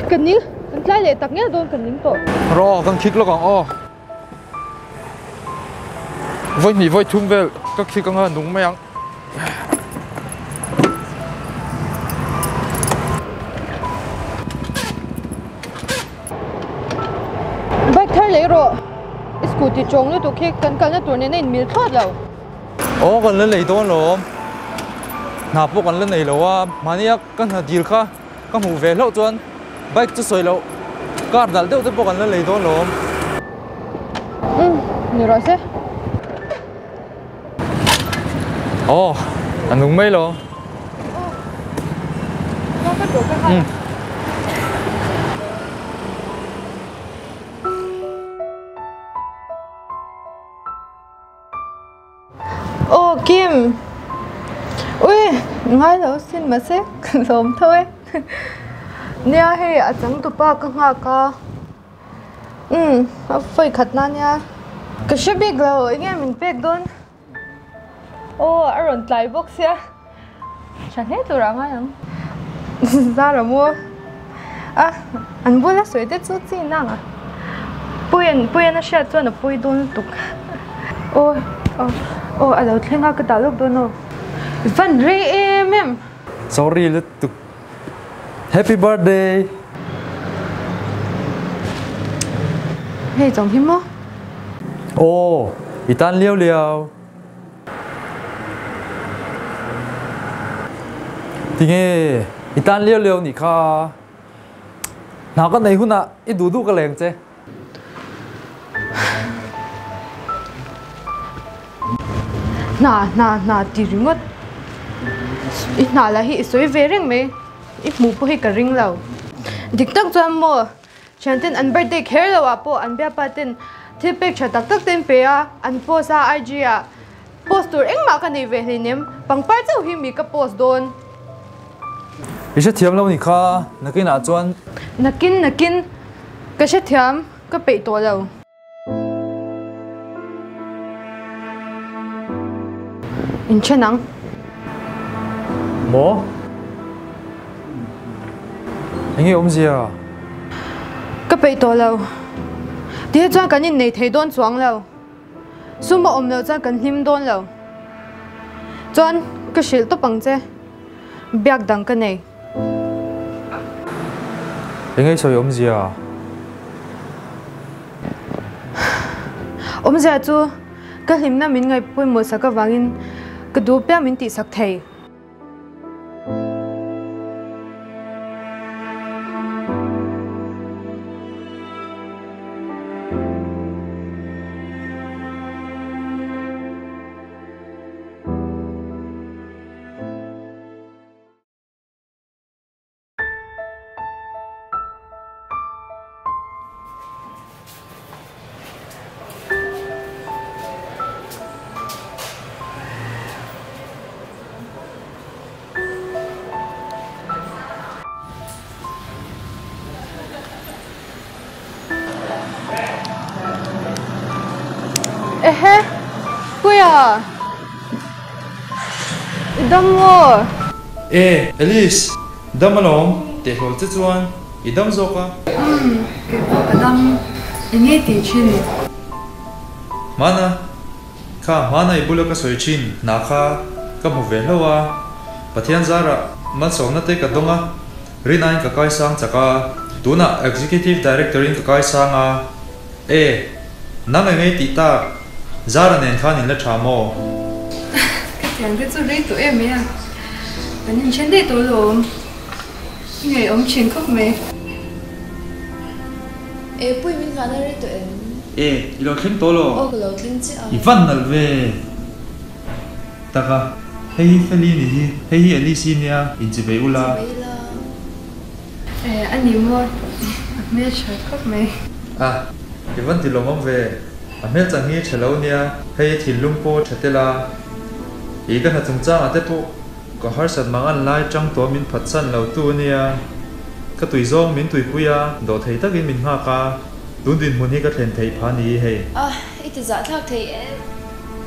Ka ning, kan tlai leh tak ngial dawn ka ning tawh. Rawh, kan khik lawk ang aw. Vawi hnih vawi thum vel ka khik anga nung mai ang. Bike thar leh rawh, i scooty chawng lutuk hi kan kalna tur nen a inmil thlawt lo. Aw kan la lei dawn lawm, hna pawh kan la nei lo a, mahnia ka hna dil kha ka hmuh ve hlauh chuan bike chu sawi loh car dal deuh te pawh kan la lei dawn lawm. Umm ni rawh se. Aw a nung mai lo. Umm. Aw Kim! Ui! Ngai lo sin mahse ka lawm tho e. Nia hei a changtupa ka nghak a. Umm a vawi khat na nia. Ka hre bik lo eng nge min pek dawn. Aw a rawn tlai bawk sia. Tha hle tur ah ngai ang. Zara maw? A an bula sawi te chu chi nang a. Puian Puian a hriat chuan a pawi dawn lutuk. Aw aw aw a lo thleng a ka dah lawk dawn aw. Van rei em em. Sorry lutuk. Happy birthday. Hei chawng hi maw? Aw i tan liau liau. Tinge i tan liau liau nih kha hna ka nei hunah i duh duh ka leng che. Hna hna hna ti ringawt i hna lah hi i sawi ve reng mai i hmuh pawh hi ka ring lo. Dik tak chuan maw Thianten an birthday kher lo ah pawh an biapa ten thil pek tha tak tak te an pe a, an post a IG ah post tur engmah ka nei ve hleinem, pangpar chauh hi mi ka post dawn. I hrethiam lo ni kha, nakin ah chuan. Nakin nakin, ka hrethiam, ka peih tawh lo. Inthen ang. Maw? Enge awmzia? Ka peih tawh lo. Tihe chuan kan innei thei dawn chuang lo. Sum a awm loh chuan kan hlim dawn lo. Chuan ka hrilh tawp ang che. Biak dang ka nei. Enge sawi awmzia? Awmzia chu ka hlimna min ngaih pawimawh sak avangin ka duh piang min tihsak thei. Ehe! Puia! I dam maw? E, Alice! Dam alawm, teh hlawl che chuan i dam zawk a. Umm, kei pawh ka dam. Eng nge tih thin? Hmana, kha hmana i bula ka sawi thin hna kha ka hmu ve hlauh a. Pathian zarah malsawmna te ka dawng a, rinain ka kaisang chak a. Tunah Executive Director in ka kaisang a. E, nang eng ei tih tak, Zara nen khan in la tha maw? Ka thian te chu rei tawh em mai a, kan inthen daih tawh alawm, i ngaihawm thin khawp mai. E, pui min nghahna rei tawh em? E, i lo thleng tawh lo. Aw, ka lo thleng chiah a. I van nalh ve. Taka, hei hi Feli ni hi, hei hi Alice-i nia, inchivei ula. Chivei la. Eh, a ni maw? A hmel tha khawp mai. A, i van ti lawmawm ve. A hmel chang hi tha lo nia, hei thinlung pawh tha tel a. I ka hna chungchangah te pawh ka harsat mang an lai tang tawh min phatsan lo tu ania. Ka tui zawng min tuipui a, dawhthei takin min nghak a, tun dinhmun hi ka thlen theih pha ni hei. A, i ti zahthlak thei em?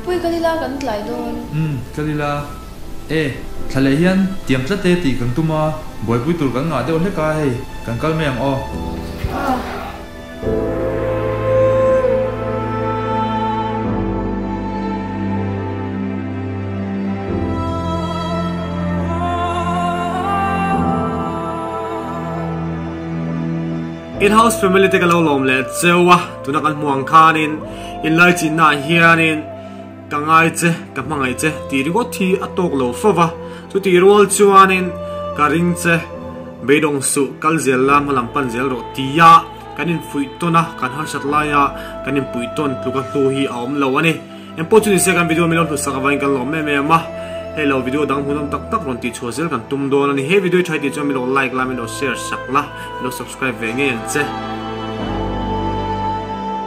Pui ka lila kan tlai dawn. Umm, ka lila. E, thla leh hian tiam tlat e tih kan tum a, buaipui tur kan ngah deuh hlek a hei, kan kal mai ang aw. In-house family te ka lo lawm leh cheu a, tuna kan hmuh ang khanin inlaichinna ah hianin ka ngai che, ka hmangaih che tih ringawt hi a tawk lo fo va, chutih rual chuanin ka ring che, beidawng suh, kal zel la, hmalam pan zel rawh tia kan infuih tawn a, kan harsat laia kan inpuih tawn tluka hlu hi a awm lo a ni. Engpawh chu nise kan video min lo hlut sak avangin kan lawm em em a, hei lo video dang hmuhnawm tak tak rawn tih chhuah zel kan tum dawn a ni. He video hi tha i tih chuan min lo like la, min lo share sak la, min lo subscribe ve ngei ang che.